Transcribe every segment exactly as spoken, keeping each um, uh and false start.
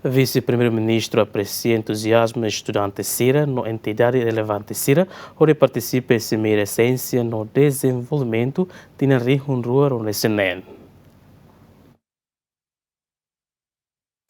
Vise-Primeiru-Ministru apresia entuziazmu estudante sira no entidade relevante sira hodi partisipa iha Simeira Siénsia no Dezenvolvimentu tinan rihun rua ruanulu-resin-neen.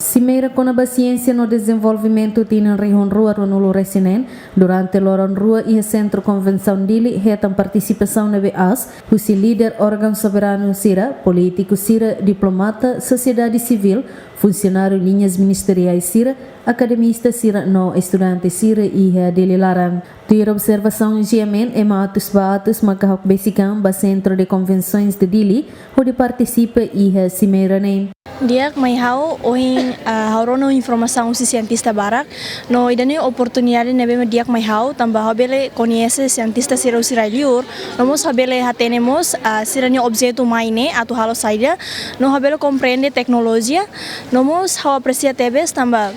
Simeira kona-ba Siénsia no Dezenvolvimentu tinan rihun rua ruanulu-resin-neen, durante loron rua iha Sentru Konvensaun Dili, hetan partisipasaun ne'ebé aas husi líder órgaun soberanu sira, polítiku sira, diplomata, sosiedade sivíl, funsionáriu liñas ministeriais sira, akademista sira no estudante sira iha Dili laran. Tuir observasaun GMN, ema atus ba atus maka hakbesik an ba Centro de Convenções de Dili hodi partisipa iha simeira ne'e. Di'ak mai ha'u, ohin, ah, ha'u rona informasaun husi sientista barak, no ida-ne'e oportunidade ne'ebé mak di'ak mai ha'u, tanba ha'u bele koñese sientista sira husi rai-liur, no mós ha'u bele hatene mós, ah, sira-nia objetu mai ne'e atu halo saida, no ha'u bele komprende teknolojia, no mós ha'u apresia tebes tanba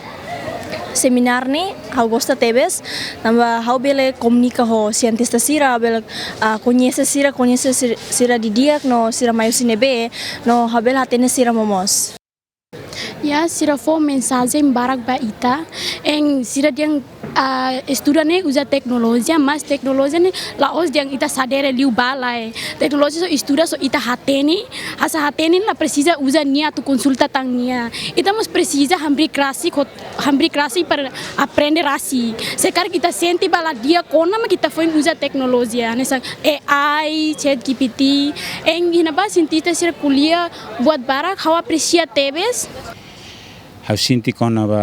semináriu ne'e ha'u gosta tebes, tanba ha'u bele komunika ho sientista sira, ha'u bele, ah, koñese sira, koñese sir-, sira didi'ak no sira mai husi ne'ebé, no ha'u bele hatene sira momoos. Ya, sira fó mensajen barak ba ita, en sira dehan, ah, estuda ne'e uza teknolojia, mas teknolojia ne'e la'ós dehan ita sadere liu ba lae. Teknolojia só estuda, só ita hatene, hanesan hatene la presiza uza nia atu konsulta tan nia. Ita mós presiza hamriik rasik, hot-, hamriik rasik para aprende rasik. Se karik ita sente ba la di'ak ona mak ita foin uza teknolojia, hanesan AI, ChatGPT, en iha ne'ebá sientista sira ko'alia buat barak, ha'u apresia tebes. Ha'u sente kona-ba,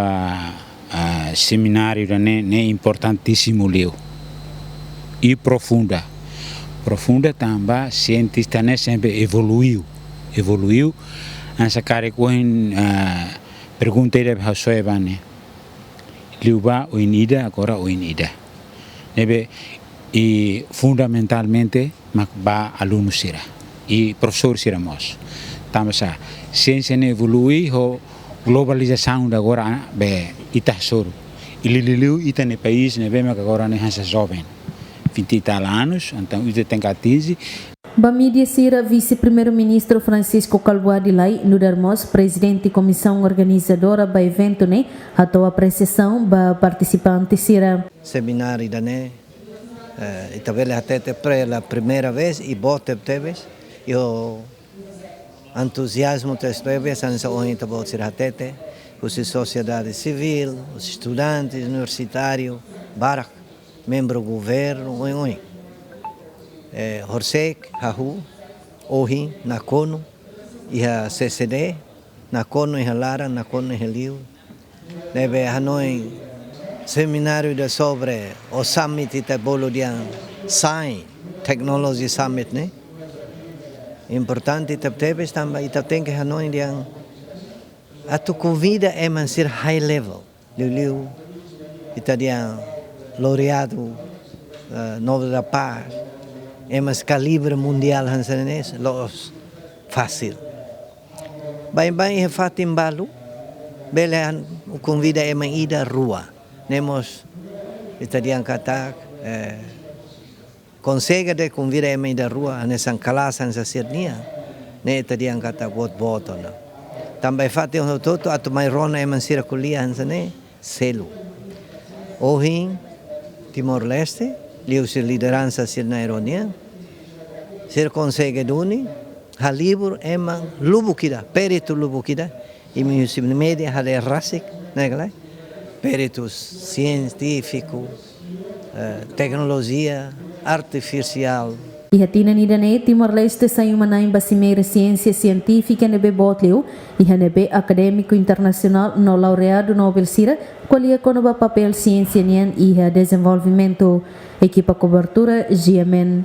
ah, semináriu ida-ne'e, ne'e importantísimu liu. I profunda. Profunda tanba sientista ne'e sempre evoluiu. Evoluiu. Hanesan karik ohin, ah, pergunta ida be ha'u soe ba ne'e. Liu ba oin ida, agora oin ida. Ne'ebé, i fundamentalmente mak ba alunu sira i profesór sira mós. Tanba sá, siénsia ne'e evolui ho globalizasaun ida agora, ah, be ita hasoru. I liuliu ita-nia país ne'ebé mak agora ne'e hanesan joven, vinte e tal anos, entaun ita tenke atinje. Ba mídia sira, Vise-Primeiru-Ministru Francisco Kalbuadi Lay nu'udar mós Prezidente Komisaun Organizadora ba eventu ne'e hato'o apresiasaun ba partisipante sira. Semináriu ida-ne'e, eh, ita bele hatete pela primeira vez i boot tebetebes, i ho entuziazmu tebetebes, hanesan ohin ita-boot sira hatete, husi sosiedade sivíl, husi estudantes, universitáriu, barak, membru governu, oin-oin. Eh, horiseik, hahú, ohin, nakonu, iha C C D, nakonu iha laran, nakonu iha liur. Ne'ebé hanoin semináriu ida sobre, ou summit ita bolu dehan Science Technology Summit ne'e. Importante tebetebes tanba ita tenke hanoin dehan atu konvida ema sira high level. Liuliu, ita dehan laureadu, eh, Nobel da Paz, ema kalibre mundiál hanesan ne'e, la'ós fasil. Baibain iha fatin balu, bele han-, konvida ema ida rua. Ne'e mós, ita dehan katak, eh, konsege de'it konvida ema ida rua, hanesan kelas hanesan sira-nian, ne'e ita dehan katak boot-boot ona. Tanba iha fatin hotu-hotu atu mai rona ema sira ko'alia hanesan ne'e, selu. Ohin, Timor-Leste, liuhusi lideransa sira-nia reuniaun, sira konsege duni, halibur ema lubuk ida, peritu lubuk ida, imi husi média haree rasik, ne'e ka lae? Peritu sientífiku, eh, teknolojia artifisiál. Iha tinan ida-ne'e, Timor-Leste sai uma-na'in ba simeira siénsia sientífika ne'ebé boot liu, iha ne'ebé akadémiku internasionál no laureadu Nobel sira ko'alia kona-ba papél siénsia nian iha dezenvolvimentu. Ekipa kobertura, GMN.